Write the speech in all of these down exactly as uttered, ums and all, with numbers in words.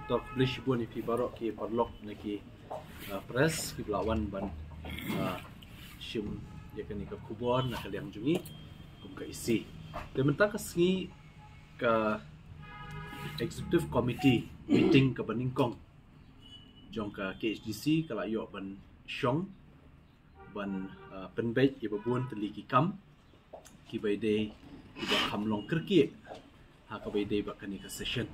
To khublei shibun ïa phi baroh ki paralok na ki, uh, press kiba la wan ban, uh, shim ïa kane ka khubor na ka liang jong ngi kum ka E C. Te mynta ka sngi ka executive committee meeting kaba nyngkong jong ka K H D C ka la ïoh ban shong ban, uh, pynbeit ïa ba bun tylli ki kam kiba ïadei kiba kham long kyrkieh ha kaba ïadei bad kane ka session.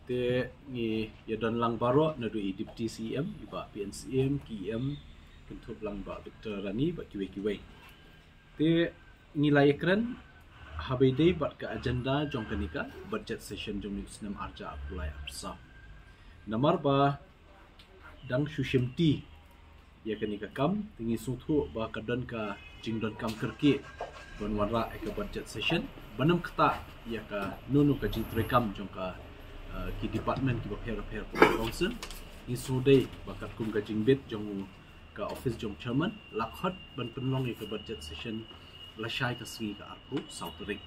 Te ngi ïa don lang baroh naduh i Deputy C E M, i Bah P N C M, ki E M, kynthup lang Bah Victor Rani bad kiwei kiwei. Te ngi la ïa kren haba ïadei bad ka agenda jong kane ka budget session jong u snem arja arphew lai arphew saw. Namar ba dang shu shimti ïa kane ka kam, te ngi sngewthuh ba ka don ka jingdonkam kyrkieh ban wanrah ïa ka budget session, ban ym ktah ïa kano kano ka jingtrei kam jong ka, uh, ki department kiba pher pher ka council. Ngi sngewdei ba katkum ka jingbit jong ka office jong chairman, la khot ban pynlong ïa ka budget session lashai ka sngi ka arphew saw tarik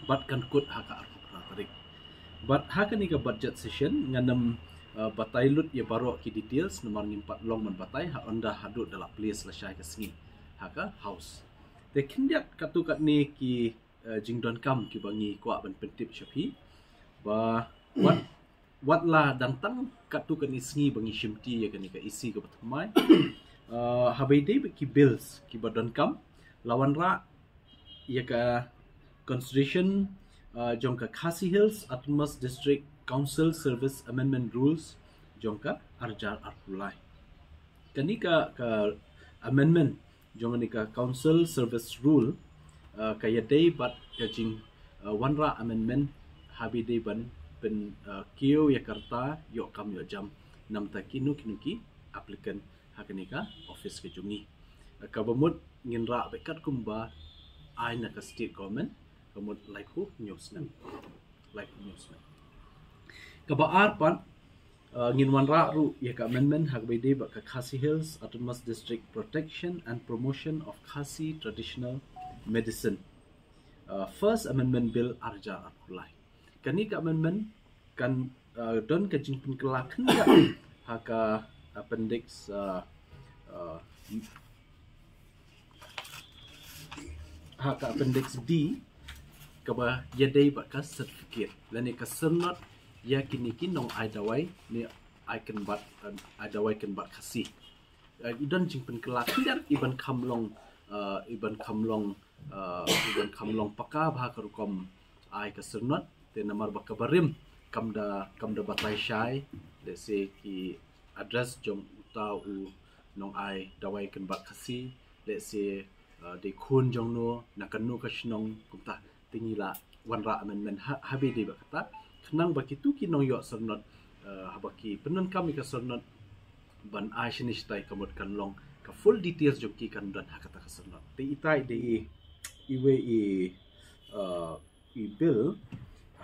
bad kan kut ha ka arphew phra tarik. Bad ha kane ka budget session ngan ym, uh, batai lut ïa baroh ki details namar ngim pat long ban batai ha ynda haduh da la place lashai ka sngi ha ka house. Te khyndiat katto katne ki, uh, jingdonkam kiba ngi kwah ban pyntip sha phi ba wat wat la dang tang katto katne sngi ba ngi shimti ïa kane ka E C kaba thymmai. Uh, haba ïadei bad ki bills kiba donkam, la wanrah ïa ka constitution, uh, jong ka Khasi Hills Autonomous District Council Service Amendment Rules jong ka arhajar arphew lai. Kane ka, ka amendment jong kane ka Council Service Rule, uh, ka ïadei bad ka jing, uh, wanrah amendment haba ïadei ban pyn, uh, kiew ïa ka rta ïoh kam ïoh jam namar kino kino ki applicant ha kane ka office ka jong ngi. Uh, kaba mut ngin rah beit katkum ba ai na ka state government, ka mut laiphew hynñiew snem. Laiphew hynñiew snem. Kaba ar pat, uh, ngin wanrah ruh ïa ka amendment ha kaba ïadei bad ka Khasi Hills Autonomous District Protection and Promotion of Khasi Traditional Medicine, uh, First Amendment Bill arhajar arphew lai. Kane ka amendment kan, uh, don ka jingpynkylla khyndiat ha ka appendix, uh, uh, ha ka appendix D kaba ïadei bad ka certificate lane ka syrnod ïa kine ki nong ai dawai ne ai kynbat, ai dawai kynbat Khasi. Uh, i don jingpynkylla khyndiat i ban kham long, uh, i ban kham long, uh, i ban kham long paka bha ka rukom ai ka syrnod. Te namar ba ka barim kam da, kam da batai shai, lehse ki address jong uta u nong ai dawai kynbat Khasi, lehse, uh, dei khun jong no, na kano ka shnong, kumta. Te ngi la wanrah amendment ha, haba ïadei bad kata khnang ba kito ki nongïoh syrnod, uh, haba ki pyndonkam ïa ka syrnod ban ai shane shatai ka mut kan long ka full details jong ki kan don ha kata ka syrnod. Te itai dei i, iwei i, uh, i bill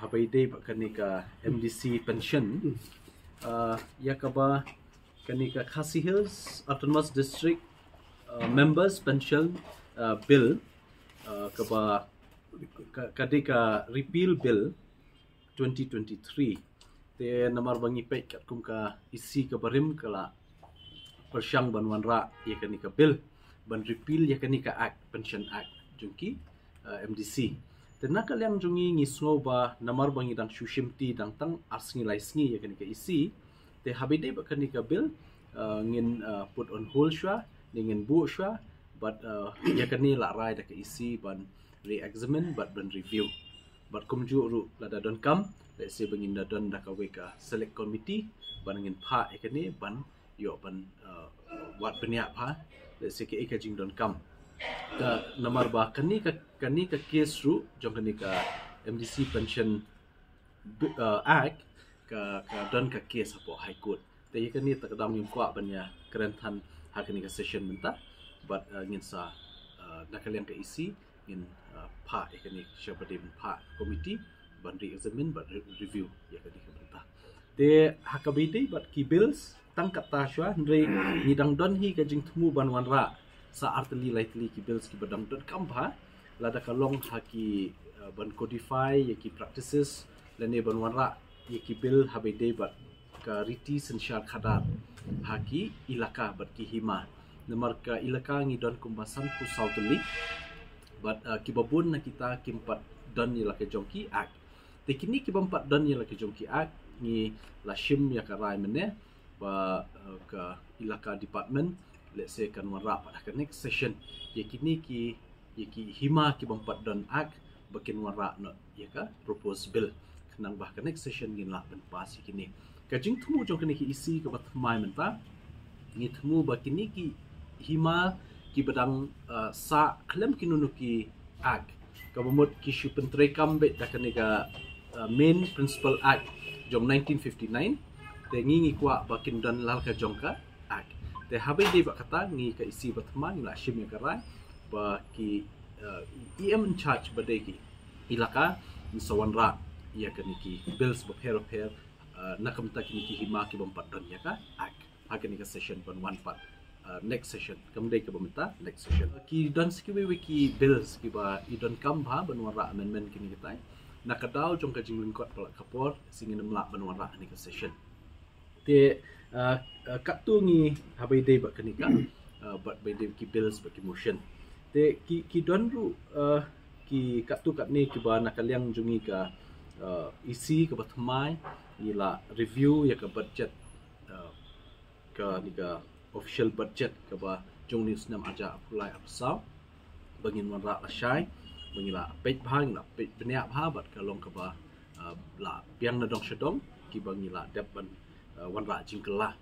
haba ïadei bad kane ka M D C pension, uh, ïa kaba kane ka Khasi Hills Autonomous District, uh, Members Pension, uh, Bill, uh, kaba ka, ka dei ka Repeal Bill twenty twenty-three. Te namar ba ngi peit katkum ka E C ka barim ka la pyrshang ban wanrah ïa kane ka bill ban repeal ïa kane ka act, Pension Act jong ki, uh, M D C. Te na ka liang jong ngi ngi sngew ba namar ba ngi dang shu shimti dang tang ar sngi lai sngi ïa kane ka E C. Te haba ïadei bad kane ka bill, uh, ngin, uh, put on hold shuwa ne ngin buh shuwa bad, uh, ïa kane la rai da ka E C ban re-examine bad ban review. Bad kumjuh ruh lada donkam, lehse ba ngin da don da kawei ka select committee ban ngin phah ïa kane ban ïoh ban, uh, wad bniah bha, lehse kaei ka jingdonkam. Ka namar ba kane ka, kane ka case ruh jong kane ka M D C Pension Bi-, uh, Act ka, ka don ka case hapoh High Court. Te ïa kane te ka daw ngim kwah ban ïa kren than ha kane ka session mynta. Bad, uh, ngin sa, uh, na ka liang ka E C ngin, uh, phah ïa kane sha ba dei ban phah committee ban re-examine bad re-, review ïa kane ka bynta. Te ha kaba ïadei bad ki bills tang katta shuwa, hynrei ngi dang don hi ka jingthmu ban wanrah sa ar tylli lai tylli ki bills kiba dang donkam bha, lada ka long ha ki, uh, ban codify ïa ki practices lane ban wanrah ïa ki bill haba ïadei bad ka riti synshar khadar ha ki ilaka bad ki hima. Namar ka ilaka ngi don kumba sanphew saw tylli bad, uh, kiba bun na kita kim pat don ïa la ka jong ki act. Te kine kiba ym pat don ïa la ka jong ki act, ngi la shim ïa ka rai mynne ba, uh, ka ilaka department, let's say, kan wanrah pat ha ka next session ïa kine ki, ïa ki hima kiba ym pat don act ba kin wanrah noh ïa ka proposed bill, khnang ba ha ka next session ngin lah ban pass ïa kine. Ka jingthmu jong kane ka E C kaba thymmai mynta, ngi thmu ba kine ki hima kiba dang, uh, sah khlem kino kino ki act, kaba mut ki shu pyntreikam beit da kane ka, uh, main principal act jong nineteen fifty-nine, te ngi, ngi kwah ba kin don la ka jong ka act. Te haba ïadei bad kata, ngi ka E C ba thymmai ngi la shim ïa ka rai ba ki, uh, E M in charge ba dei ki ilaka, ngin sa wanrah ïa kine ki bills bapher bapher, uh, na ka bynta kine ki hima kiba ym pat don ïa ka act ha kane ka session ban wan pat, uh, next session. Kam dei kaba mynta, next session. Ki don sa kiwei wei ki bills kiba i donkam bha ban wanrah amendment kine kitai. Na ka daw jong ka jinglyngkot palat ka por, sngewbha ngin ym lah ban wanrah ha kane ka session. Te, uh, uh, katto ngi haba ïadei bad kane ka, uh, bad ba ïadei ki bills bad ki motion. Te ki, ki don ruh, uh, ki katto katne kiba na ka liang jong ngi ka, uh, E C kaba thymmai, ngi la review ïa ka budget, uh, kane ka official budget kaba jong une u snem arhajar arphew lai arphew saw, ba ngin wanrah lashai, ba ngi la peit bha, ngi la peit bniah bha bad ka long kaba, uh, la biang na dong sha dong, kiba ngi la dep ban, uh, wanrah jingkylla.